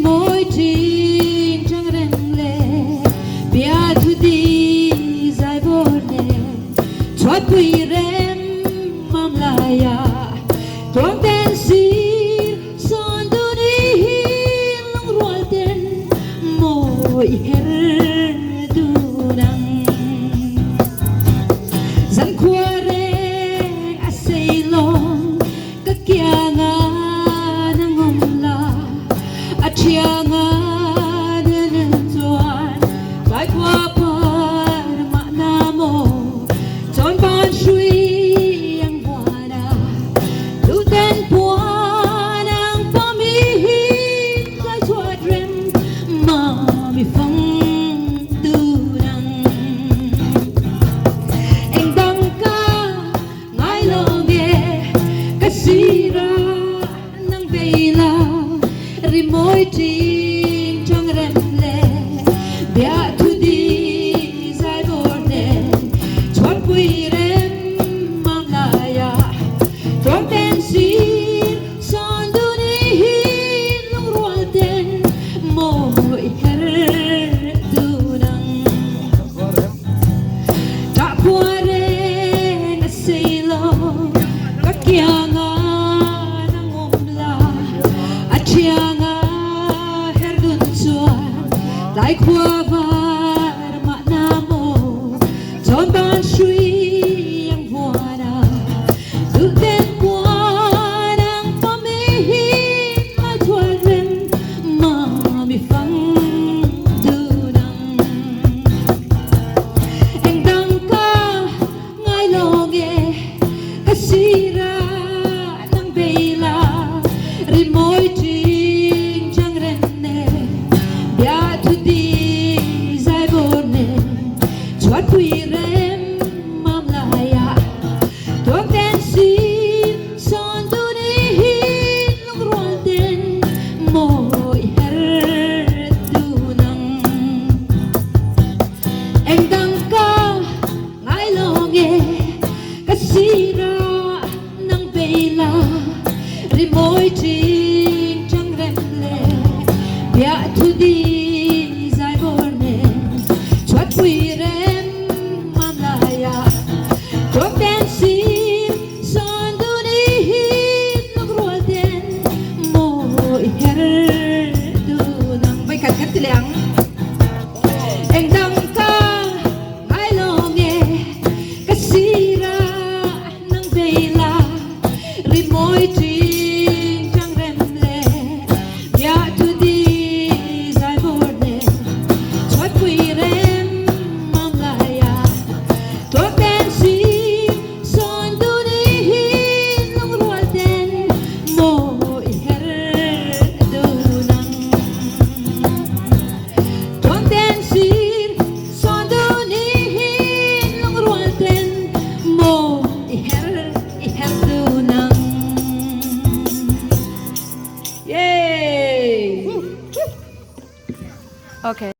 Rimawi ṭing ṭang reng le biathu di zai bawr nen chhuatpui rem mam laia tuang ten sir sawn dun i lungrual ten mawi her dun ang. Zankhua reng a sei lawng Ka kianga nang awm la, a thianga nan chuan tlai khua par mahna maw chawn ban hrui ang buan a, duhten puan ang pawm i tlai chhuat rem mami fang tun ang. Eng dang ka Ngai lo nge ka sira nang bei la rimawi ṭing ṭang rem le biahthu di zai bawr nen chhuanpui rem mam laia tlawm ten sir sawn dun i lungrual ten mawi her dun ang. Ṭah khua reng a sei lo, ka kianga nang awm la, a ṭhianga her dun chuan tlai khua var mahna maw chawn ban hrui ang vuan a, duh ten puan ang pawm i lai thual rem mami fang dun ang. Eng dang ka ngai lo nge ka sira nang bei la rimawi ṭing ṭang rem nen biathu di zai bawr nen chhuatpui rem mam laiah tuang ten sir sawn dun i lungrual ten mawi her dun ang. Eng dang ka ngai lo nge ka sira nang bei la rimawi ṭing ṭang rem le biahthu di zai bawr nen chhuatpui rem mam laiah tuang ten sir sawn dun i lungrual ten mawi her dun ang. Vawikhat kan ti leh ang. Eng dang ka ngai lo nge ka sira nang bei la rimawi ṭing ṭang rem le biahthu di zai bawr nen chhuatpui rem mam laia tuak ten sir sawn dun i lungrual ten mawi her dun ang. Tuan ten sir sawn dun i lungrual ten maw i her i her dun ang. Yay! Okay.